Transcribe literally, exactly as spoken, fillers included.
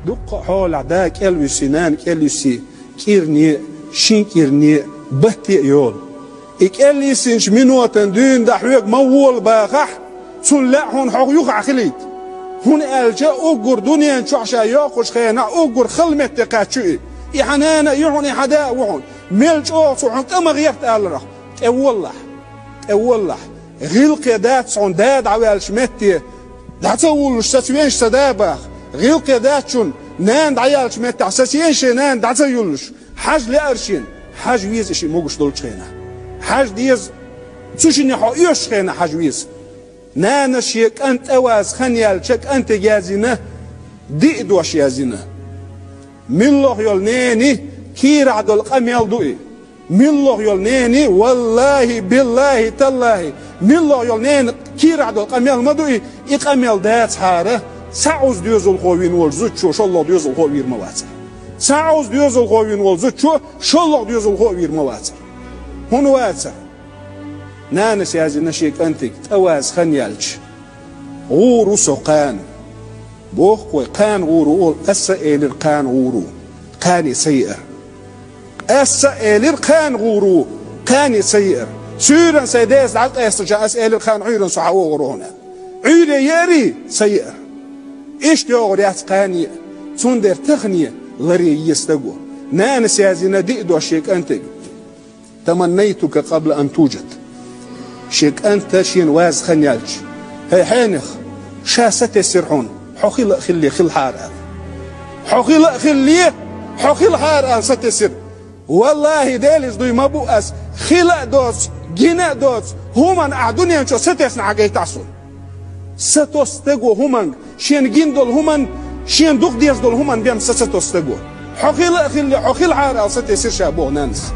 Дуккха а хьолахь да кӀел вуьсий, нана кӀел йуьсий, кӀирне а, шин кӀирне а, батте а йолу. И кӀел йисинчу минотан дуьйна дӀа хьоьга ма вола бахахь, цунна лаьа хьуна хьо юхахь хилийта. ХӀунда аьлча уггар дуьнен чохь ша йоккхучу хенахь уггар хала метте кхаьчча ю и. И хьан нана а ю хьуна, и хьан да а ву хьуна. Мел чӀогӀа цо хьуна тӀе ма гӀерта аларах, тӀе воллахь, тӀе воллахь. ГӀиллакхе дац хьуна да дӀаваьллачу метте дӀа ца вуллуш, сан венаш сан да баха. ГӀиллакхе дац хьуна нана дӀаяьллачу меттехь сан сенаш шен нана дӀа ца юллуш. Хьажа лаьара шена, хьажа веза и шиъ могуш долчу хенахь. Хьажа деза, цу шинна хьо оьшучу хенахь хьажа веза. Нанас шен кӀант тӀе ваза хан яьлча, кӀанте яздина, диъ дош яздина. Милла йолу ненан кийрахь долу къамел ду и. Милла йолу ненан, валлахӀи, биллахӀи, таллахӀи, милла йолу ненан кийрахь долу къамел ма ду и. И къамел дацахьара, цхьа Ӏуза доьзалхо вина волчу зудчо шолгӀа доьзалхо а вийр ма вацара. Цхьа Ӏуза доьзалхо вина волу зудчо шолгӀа доьзалхо а вийр ма вацара. ХӀунда вацара? Нанас яздина шен кӀантига, тӀе ваза хан яьлча: «ГӀур ву со кхана». Боху вай, кхана гӀур ву олу, аса а элира, кхана гӀур ву. Кхане ца еара. Аса а элира, кхана гӀур ву, кхане ца еара. Суьйранна сайн деса дӀакъаьстича, аса элира, кхана Ӏуьйранна со хьан вогӀур ву хьуна. Ӏуьйре еарий, ца еара. Иштта йогӀур яц кхане а. Цундела тахане ларъе еза стаг ву. Нанас яздина диъ дош шен кӀантига. «Таманнайтука къабла ан туджад». Шен кӀанта шена ваза хан яьлча: «ХӀей, хьенех, ша сатесира хьуна, хьо хила а хилале хилахьара», – аьлла. «Хьо хила а хилале, хьо хилахьара», – аьлла, сатесира. ВаллахӀи, Делан иза дуй ма бу ас, хила а доцу, гина а доцу хӀуманна ахь дуьнен чу сатесна хьан гайтахь суна. Сатосу стаго хӀуманга, шена гина долу хӀуманна, шена дукха деза долу хӀуманна бен са ца тосу стаго. «Хьо хила а хилале, хьо хилахьара», – аьлла, сатесира ша боху нанас.